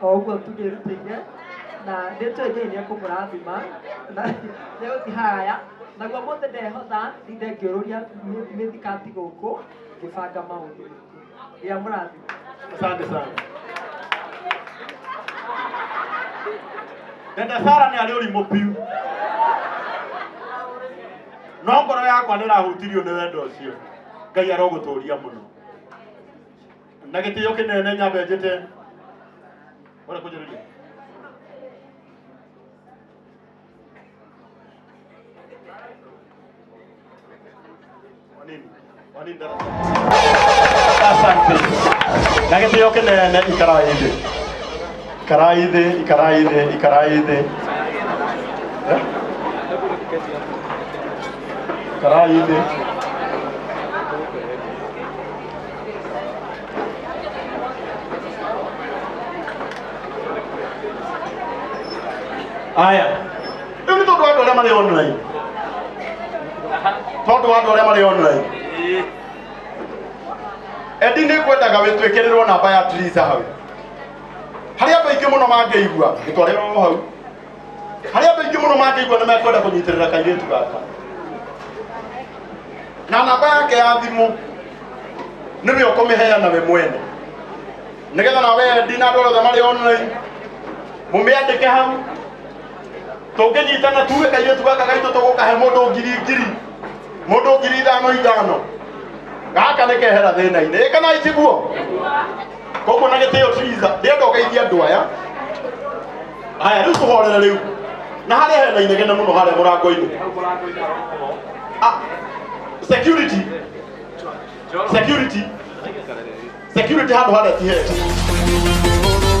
O ũguo tu ndĩrutĩire na ndĩtũĩ Ngai nĩ ekũmũrathima na nĩegũthiĩ haraya. Naguo mũthĩ ndehotha ndinde ngĩũrũria mĩthikati gũkũ ngĩbanga maũndũ. Ngai amũrathime. Asante sana. Dada Sara nĩ arĩ ũrimũ piu. No ngoro yakwa nĩ ĩrahutirio nĩ wendo ũcio. Ngai arogũtũria mũno. Na gĩtĩo kĩnene nyambe njĩte. Ora kũnjĩrĩria. Wanini? Wanini dada Sara? Asante. Na gĩtĩo kĩnene ikarai thĩ. Ikarai thĩ, ikarai thĩ, ikarai thĩ. Eh? Ikarai thĩ. Aya. Rĩu nĩ tondũ wa andũ arĩa marĩ online. Tondũ wa andũ arĩa marĩ online. Endi nĩ ngwendaga wĩtwĩkĩrĩrwo namba ya Triza hau. Harĩ andũ aingĩ mũno mangĩigua, gĩtwarĩrwo hau. Harĩ andũ aingĩ mũno mangĩigua nĩ mekwenda kũnyitĩrĩra kairĩtu gaka. Na namba yake ya thimũ nĩwe ũkũmĩheana we mwene. Nĩgetha nawe Endi na andũ arĩa othe marĩ online mũmĩandĩke hau tũngĩnyitana tuge kairĩtu gaka gaitũ tũgũkahe mũndũ ngiri ngiri mũndũ 5000 ithano gaka nĩ kehera thĩna-inĩ ĩ kana itiguo koguo na gĩtĩo Triza ndĩrenda ũgeithie andũ aya aya rĩu tũhorere rĩu na harĩa hena inegene mũno harĩa mũrango-inĩ. Ah, security security security handũ harĩa ti hega.